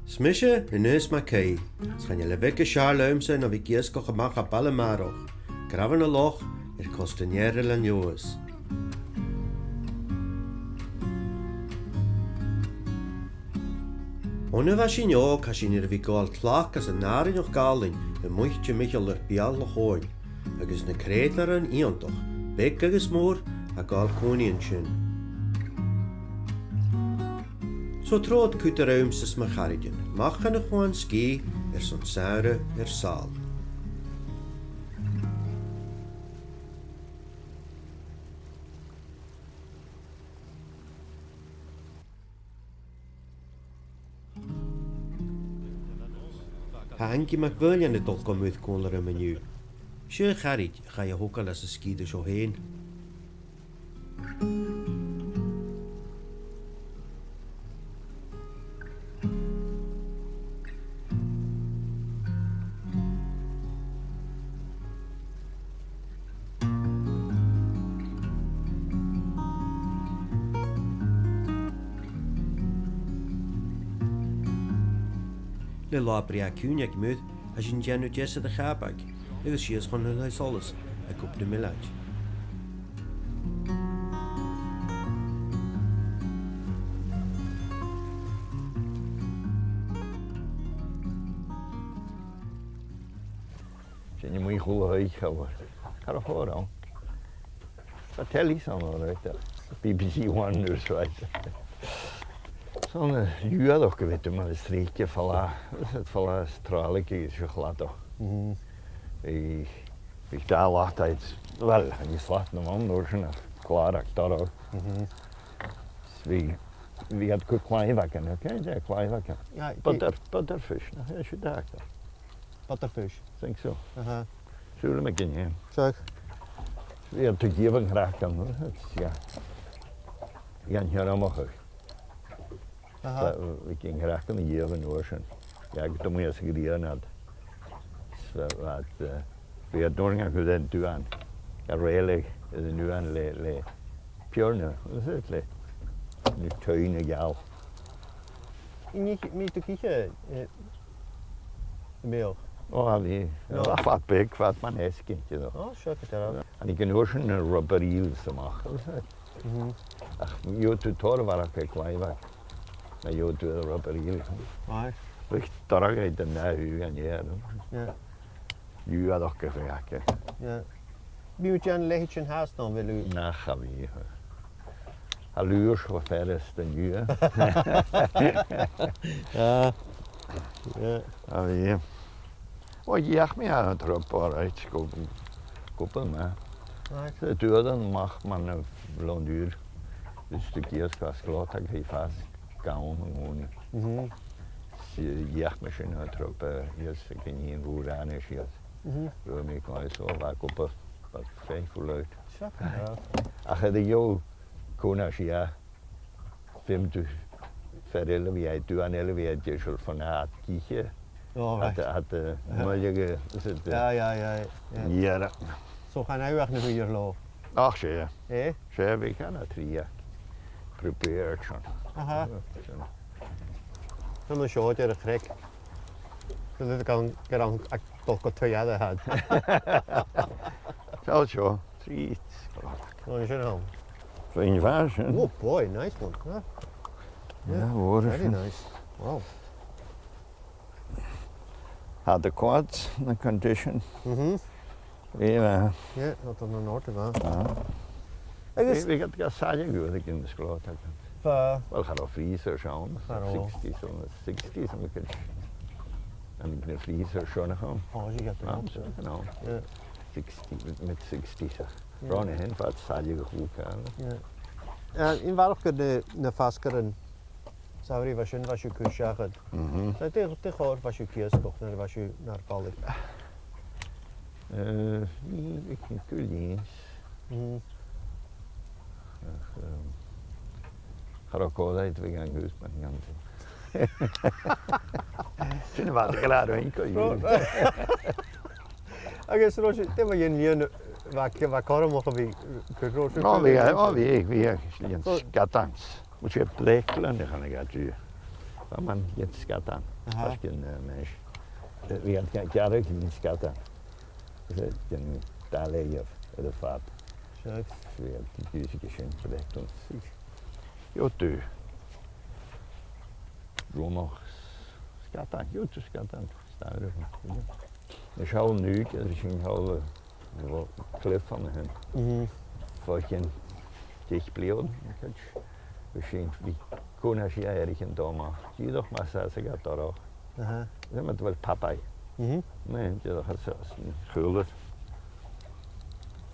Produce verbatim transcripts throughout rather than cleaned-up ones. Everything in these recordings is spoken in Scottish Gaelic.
'S mise Aonghas MacAoidh, 's chan eil a' bheag as fheàrr leamsa na bhith ag iasgach a-mach à baile Màrach, gu robh na loch air costa an ear Leòdhais. On a bha sinn òg, tha sinn air a bhith a' gabhail tlachd às an àrainneachd àlainn a-muigh timcheall air beul Loch Obhainn, agus na creutairean iongantach, beag agus mòr, a' gabhail còmhnaidh an sin. So trobhad cuide riumsa 's mo charaidean, a-mach chun a' chuain sgìth airson samhradh air sàl. Tha Angie MacMhaoilein a' dol gu muir còmhla rium an-diugh. Seo a charaid a chaidh a thogail anns an sgìre seo fhèin. Le latha brèagha ciùin aig muir, tha sinn a' dèanamh deas air a' chàbag, agus sìos chun an taigh-solais aig Cop na Milleid. Sin e, a-muigh a h-uile h-oidhche, cha robh, cha robh còir ann. Tha telly ann, all right, B B C One News, right. 'S ann an uair a bha mi a' falbh, 's e falbh às tràlaig is a' chladach. Mhm. Bha, bha dà latha, well, chan e latha no mòran an uair sin, ach clàradh dorcha. Mhm. Bha, bha iad a' cur claidheamh againn, okay, yeah, claidheamh againn. Yeah, butter, butterfish, nach e sin a th' aca? Butterfish. Think so. Aha. Siùil mi gun e. Seadh. Bha iad a' toirt dhìom an craiceann, yeah. Dhan t-searmachadh. Aha. Bha, bha an craiceann a' dìreadh an uair sin. Dh'fhàg iad a-muigh às a' ghrian iad. So, bha iad, eh, bha iad an uair sin a' cur an duan. A' reilig air an duan le, le piorna, is it, le, le tuinn a' gheal. Nì, nì thu cìche, eh, Mìorbhail. Ò, a bhith. No. Ach bha iad beag, bha iad mar as ginealach, you know. Ò, sure, gu dearbh. Agus an uair sin na rubber eels a-mach, is it? Mhm. Ach gheibheadh tu tòrr a bharrachd air claidheamh, na gheibheadh tu air rubber eel. Aye. Bha dorcha aig an ath-thuras an-dè, no? Yeah. Uabhasach bheag aca. Yeah. Bha mi a' dèanamh leithid sin fhathast, no, bheil thu? Nach eil. A luaithe 's a bha feirm an-diugh. Ah. Yeah. A bhith. Ò, dh'fheuch mi an trup, all right, gu, gu bhith math. Right. 'S a' dol a-mach mar a bha an uair. Is tu ag iasgach sglòtach a' fàs gann an-còmhnaidh. Mhm. 'S dh'fheuch mi sin an trup, eh, is gun dèan bhùr ann is iad. Mhm. Bha mi còmhla, so bha gu bhith, bha feum aca leat. Sure. Ach a' dol còmhla sia, feumaidh tu fear eile a bhith, duan eile a bhith deiseil fon fhad cìche. Oh, right. Had, had, uh, muileann, is it, uh, yeah, yeah, yeah, yeah. Yeah. So chan fhaigheadh na h-uighean leotha? Ach 's e. Eh? 'S e, bha càil no trì prepared sin. Aha. Sin. Tha mi seo air a' chnoc. Tha mi gan, gan, ag dol gu taigh a' had. Seall seo, trì. Ò, sin e. Fine fashion. Oh boy, nice one, huh? Yeah, very nice. Wow. Had the quads, the condition. Mm-hmm. Yeah. Yeah, not on the north of that. Ah. Agus bha, bha iad ga shailleadh gu bhith aig an sglòtach. Bha. Well, cha robh freezers ann. Cha robh. Sixties, ann an sixties, an, an freezer seo nach ann. Oh, you get the option. Ah, no. Yeah. Sixty, mid sixties, ach. Yeah. Ron a shin, bha iad shailleadh gu h-uile càil. Yeah. Eh, a bharrachd air na, na fasgairean, samhraidh, bha sin, bha sibh a' cur seachad. Mhm. So, dè, dè chòrd, bha sibh ag iasgach, nuair a bha sibh nur balaich? Eh, nì, bha sinn a' cur lìons. Mhm. Ach, ehm, cha robh còir dhaibh a bhith gan cur mar gheall air sin. Sin a bha iad ag ràdh rinn co-dhiù. Agus Roisean, dè mu dheidhinn lìon, bha, bha e cothromach a bhith a' cur, Roisean? Ò, bha, ò, bha, bha, lìon sgadans. Bha e bleachlainn a chanadh iad riutha. Bha mi a' dèanamh sgadan. Aha. Tha sin, eh, mis. Eh, bha iad ga-, gearradh an sgadan. Is e, dèanamh dà leth dhiubh air fad. Seadh. Bha iad a' dùsgadh sin, bha iad a' dùsgadh. Gheibheadh tu rionnach sgadan, gheibheadh tu sgadan, stad air a bhith. Nas sine an-diugh, agus sin thall, eh, bho Cliff an sin. Mhm. Bho chionn deich bliadhna, no cuid. Bha sin, bha còmhnaidh sin air a dhol a-mach. Dìreach mas e sin a' dol dorch. Aha. Sin mar a bha Popeye. Mhm. Nì, dìreach às, às a' chùlaibh.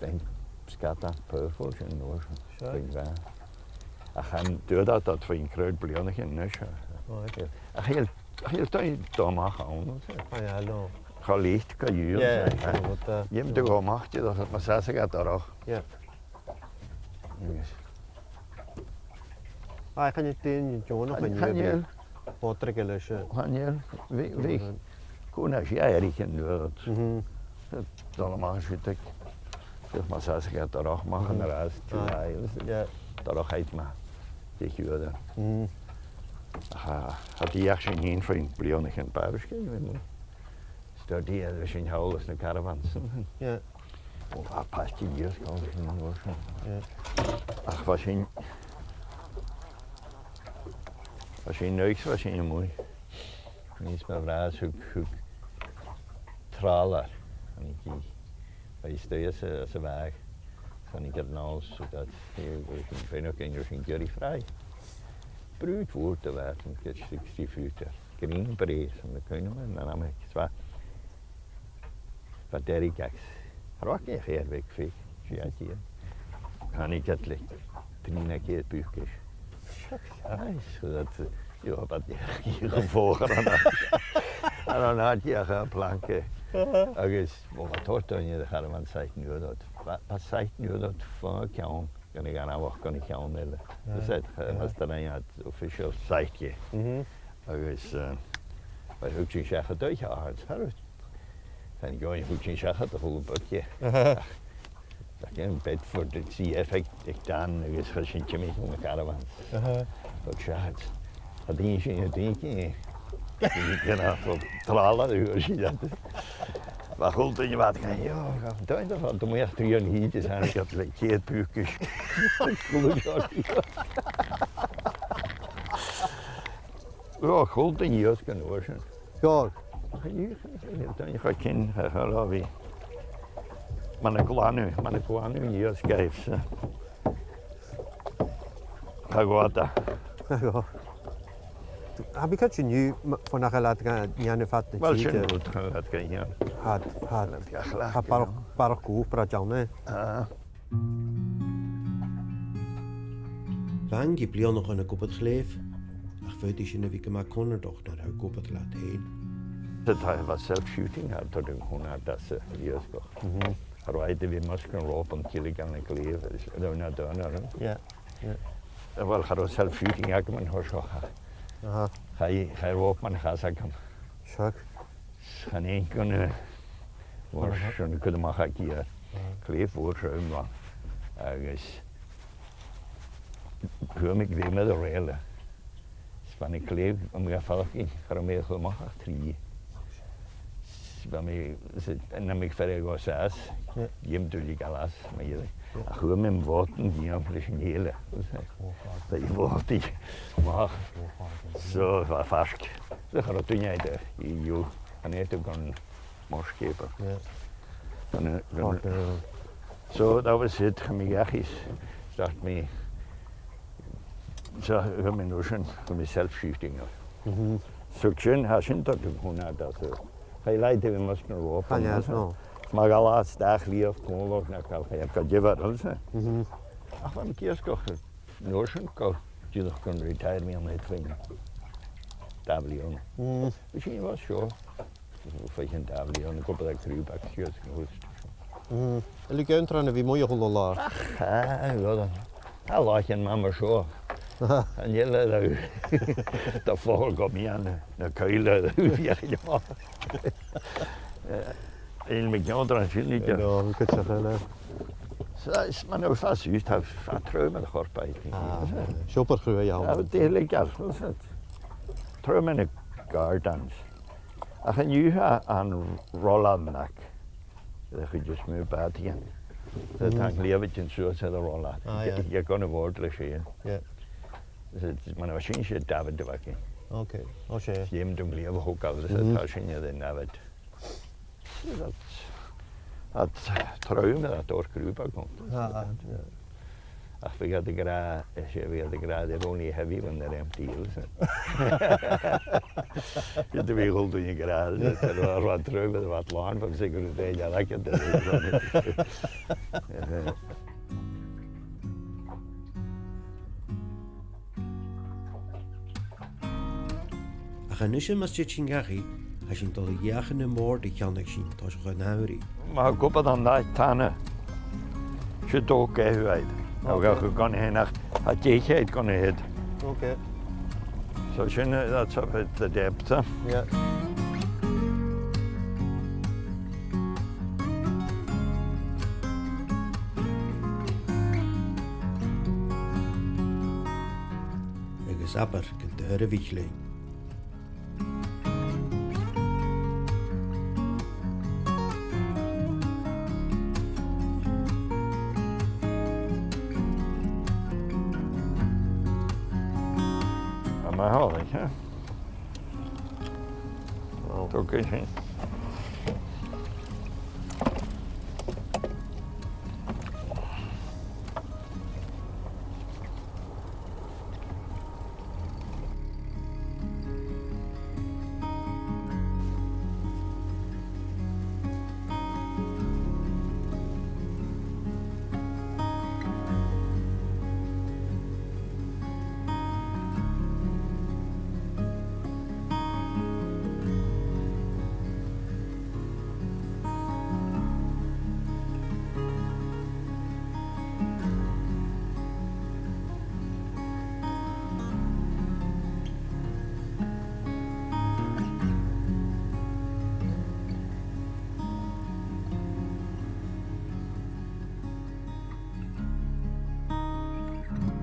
Bha sgadan purple sin an uair sin. Sure. Bha e. Ach chan fhaigheadh tu e fad na còig bliadhna a-nis. Right. Ach a h-uile Ach a h-uile duine a' dol a-mach ann, an sin. Aye, aye, no. Cho lite gu leòr, yeah, an sin, eh? But, uh, dh'fheumadh tu a dhol a-mach, dìreach, mas e sin a' dol dorch. Yeah. Agus aye, chan eil daoine deònach, chan, chan eil, chan eil. Bòdar aige leis, eh. Chan eil. Bha, bha. Chan eil. Còmhnaidh sin air a dhol an uair ud. Mhm. Dol a-mach, sin, tuig. Dìreach mas e sin a' dol dorch, a-mach an-dràsta, July, yeah. Dorch, chaidh mi. Deich uair. Mm. Ach, a, a dh'fheuch sinn fhìn fad na bliadhna sin, bha sinn, bha mi. Study, a bha sinn thall anns na caravans. Yeah. Ò, bha pàirt dhiubh, gu bheil sinn an uair sin. Yeah. Ach bha sinn, bha sinn an-diugh, bha sinn a-muigh. Nis, mo bhràthair, thug, thug tràlair. Thàinig i, bha i a-staigh sa, sa bhàgh. Thàinig i air an oidhche, so that, eh, we can find out, can you, can you fry? Brùid mhòr de bhàta, an cuid sixty footer. Green Beret, an cuimhne agam, an àm sin, 's bha, 's bha Derek X. Tha e a' faighinn fèir bheag fhèin, 's e a' tighinn. Thàinig iad le trì no ceud bucas. Aye, so that, uh, you know, but you can walk around that. An àite a' plank. Agus, well, bha tòrr dhaoine air a' charavan site an uair ud. Bha, bha site an uair ud fo cheann gun a' ghainmheach gun a' cheann eile. Is e, eh, mas e an t-ainm a th' air official site. Mhm. Agus, eh, bha, thug sinn seachad oidhche a-rithist. Tha an gheamhradh, thug sinn seachad a h-uile beag. Aha. Tha an Bedford, an C F aig, aig Dan, agus chuir sinn timcheall na caravans. Aha. Thug seachad. Tha daoine sin, tha daoine sin, daoine sin, tràlair, a fhuair sinn iad. Bha a h-uile duine, bha iad ag ràdh, "Ò, tha daoine a' faighinn a-mach tron tìde, is thàinig iad le ceud bucas." Ò, a h-uile duine dh'iasg an uair sin. Ò. Duine cho cinn, cho, cho, bha. Mar a glanadh, mar a glanadh an iasg dhaibhsan. Tha e gu math. Tha e gu math. Tha mi a' creidsinn, m-, far nach eil iad ga dhèanamh fad na tìde. Well, sin rud a tha iad ga dhèanamh. Tha, tha, tha barrachd, barrachd cùbair a' dèanamh. Ah. Bha e ann gu bliadhnaichean ag obair chliù, ach faodaidh sin a bhith gu math cunnartach nuair a tha thu ag obair leat fhèin. Tha, tha, bha self-shooting, tha, tha thu a' cumail às an iasgach. Mhm. Cha robh iad a' bhith a' measgachadh rope an tilgeil na clèibh, is, no, no, no, no. Yeah, yeah. Eh, well, cha robh self-shooting agam an toiseach. Aha. Chaidh, chaidh rope mun chas agam. Seadh. Chan eil gun, eh, mar sin a' cur a-mach aig iad. Aha. Clèibh mhòr trom bha. Agus chuir mi grèim air a rèile. 'S bha na clèibh a' falbh, cha robh mi a' cur a-mach ach trì. 'S bha mi, 's e, nam biodh fear a' dol sàs, yeah, dh'fheumadh tu a dhol às, ma dh'fhaodte. Yeah. Ach chuir mi am bhòtan dhìom leis an fhèill. Ò, fad. Bha am bòtan a-mach. Ò, fad. So, bha e faisg. So, cha robh duine air a dhol, an fhaod thu gun mosquito. Yeah. Gun, gun, fad, eh. So, that was it. Chaidh mi dhachaigh is start mi So, chuir mi an uair sin, chuir mi self-shooting air. Mhm. So, sin, tha sin, tha thu a' cumail às a, chaidh leithid a bhith a' measgachadh rope. Chan eil, no. Ma dh'fhalbhas dà chliabh còmhla, no càil, chaidh e gu diofar, an sin. Mhm. Ach bha mi ag iasgach an uair sin gu dìreach gun retire mi an-dè fhèin. Dà bhliadhna. Mm. Bha sin, bha seo. Faicinn dà bhliadhna, ag obair aig True Back Studios an-dràsta. Mm. A bheil thu ag ionndrainn a bhith a-muigh a h-uile là? Ach, ah, well, tha làithean mar, mar seo. Aha. Chan eil e ro, do phàirt gu mion, na cuibhle, bhiodh e math. Eh, fhuair mi ionndrainn sin idir. No, mi cuideachd eile. Is, is mar a tha sibh, tha, tha trom air a' chorp agad. Ah, 's e obair chruaidh a th' ann. Ah, dè le gabhail, is it? tro mheadhan nan gàirdeanan. Ach an-diugh tha an roll-on, a' chuid as motha bàtaichean. Tha, tha an cliabh a' tighinn suas air an roll-on. Ah, yeah. Ge-, ge-, gun a' bhòrd leis fhèin. Yeah. Is, is, mar a bha sin, 's e david a bh' againn. Okay. O, 's e. Dh'fheumadh tu an cliabh a thogail, is tha sin air an david. Tha, tha trom air a' dòrn grùpa agam. Ah, ah, yeah. Ach bhiodh iad ag ràdh, 's e, bhiodh iad ag ràdh, "They're only heavy when they're empty," is it? Bhiodh a h-uile duine ag ràdh, is it, "Tha, tha trom air a' bhad làn, bha sinn gu ruige aige." Ach a-nise mus tèid sinn dhachaigh, tha sinn a' dol a dh'fheuchainn am bòrd a cheannaicheadh sinn toiseach an t-samhraidh. Ma tha cupa dhan taigh tana, 's e dòcha a th' ann. Okay. Agus gun a h-aon, ach tha deich air fhichead gun a h-aon. Okay. So sin, uh, that's up at the depth, huh? Yeah. Agus abair gun d' fhuair a' mhic leinn. Am a h-uile, ha? Wow. Tog e sin.